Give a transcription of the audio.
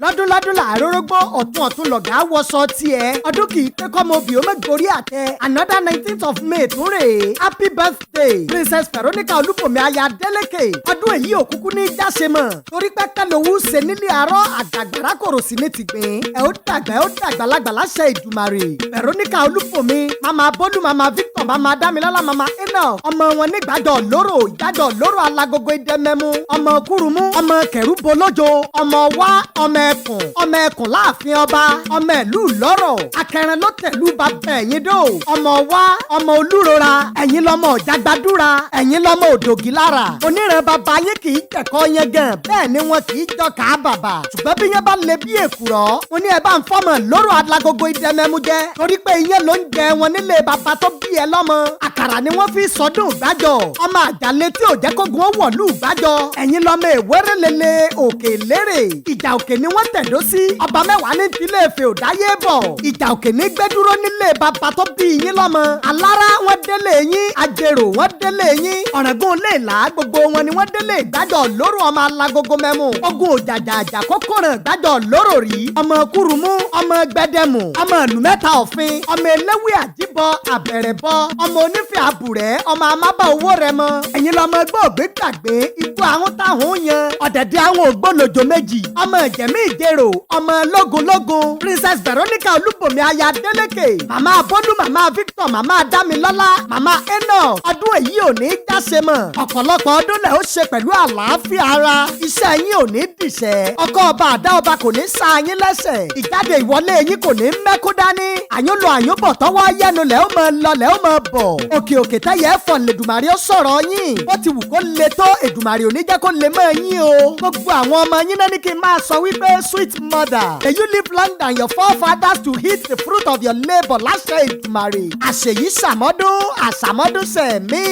Lọ́dúnlọ́dún làárórógbó, ọ̀tún ọ̀tún lọ̀gá wọṣọ tiẹ̀. Ọdún kì í pé kọ́mọ obì ó mẹ́gbórí àtẹ. Another 19th of May tún rèé. Happy birthday, Princess Veronica Olúbùnmi aya Adeleke. Ọdún èyí ò kúkú ní jáse mọ̀ torí pẹ́pẹ́ lowú ṣe nílé àárọ̀, àgbàgbàrá kòrò sí ní tìgbín. Ẹ ó dàgbà, ẹ ó dàgbà lágbà láṣẹ Ìdùmarè. Veronica Olúbùnmi, Mama Bólú, Mama Victor, Mama Damilọ́lá, Mama Enoch, ọmọ wọn nígbàjọ lóró, ìgbàjọ lóró, alágogo idẹmẹmú, ọmọ kúrúmú, ọmọ kẹrùbọ lójo, ọmọ wá, ọmọ ẹkùn, ọmọ ẹkùn láàfin ọba, ọmọ ìlú lọ́rọ̀ akẹrin ló tẹ̀lú bàbá ẹ̀yìn dò, ọmọ wá, ọmọ olúrora. Ẹ̀yìn lọ́mọ ọ̀jàgbàdúrà, ẹ̀yìn lọ́mọ òdògì lára oníran. Bàbá yín kì í jẹ̀kọ́ yẹn gan, bẹ́ẹ̀ ni wọn kì í jọkà bàbà, ṣùgbọ́n bí yẹn bá lè bí èkùrọ́, wọn ní ẹ bá ń fọ́mọ lóró alágogo idẹmẹmú jẹ, torí pé ìyẹn ló ń jẹ wọn nílé bàbá tó bí ẹ lọ́mọ. Àkàrà ni wọ́n fi sọdún gbájọ, ọmọ àjàlẹ̀ tí ò jẹ́ kógun ó wọ̀lú gbájọ. Ẹ̀yin lọ́mọ èwéré lele òkè lérè, ìjà òkè ni wọ́n tẹ̀dó sí. Ọba mẹ́wàá ní tilé Ifẹ̀ òdáyé bọ̀, ìjà òkè ní gbẹ́dúró nílé bàbá tó bí yín lọ́mọ. Alára wọn délé yín, ajérò wọn délé yín, ọ̀ràngún lè là, gbogbo wọn ni wọ́n délé ìgbájọ lóró, ọmọ alágogo mẹ́mú. Ogun òjàjàjà kókòrò ìgbájọ lóró rí, ọmọ kúrúmú, ọmọ gbẹdẹmù, ọmọ ìlú mẹ́ta òfin, ọmọ eléwé àjíbọ àbẹ̀rẹ̀bọ, ọmọ onífẹ̀ àbùrẹ́, ọmọ amábá owó rẹ mọ. Ẹ̀yin lọmọ gbòògbé gbàgbé igbó àwọn táwọn yan ọ̀dẹ̀dẹ̀ àwọn ògbólójó méjì, ọmọ ìjẹ̀mí ìjẹ̀rò, ọmọ lógun lógun. Princess Veronica Olúbùnmi aya Adeleke, Màmá Bólú, Màmá Victor, Màmá Dámilọ́lá, Màmá Enoch, ọdún èyí ò ní jáse mọ́. Ọ̀pọ̀lọpọ̀ ọdún lẹ̀ ó ṣe pẹ̀lú àlàáfíà ara. Iṣẹ́ yín ò ní dìṣẹ́, ọkọ ọba àdá ọba kò ní sa yín lẹ́sẹ̀, ìjáde ìwọlé yín kò ní mẹ́kú dání. Àyúnlọ àyúnbọ̀ tọwọ́ yẹnu lẹ́ ó mọ lọ, lẹ́ ó mọ bọ̀. Òkè òkè tẹ́yẹ fọ̀n lèdùmàrè ó sọ̀rọ̀ yín. Bó ti wù kó le tó, Èdùmàrè ò ní jẹ́ kó le mọ́ yín o. Gbogbo àwọn ọmọ yín náà ní kí n máa sọ wípé, sweet mother, may you live long than your forefathers to eat the fruit of your labour láṣẹ Èdùmàrè. Àṣèyí ṣàmọ́dún, àṣàmọ́dún sẹ̀mí.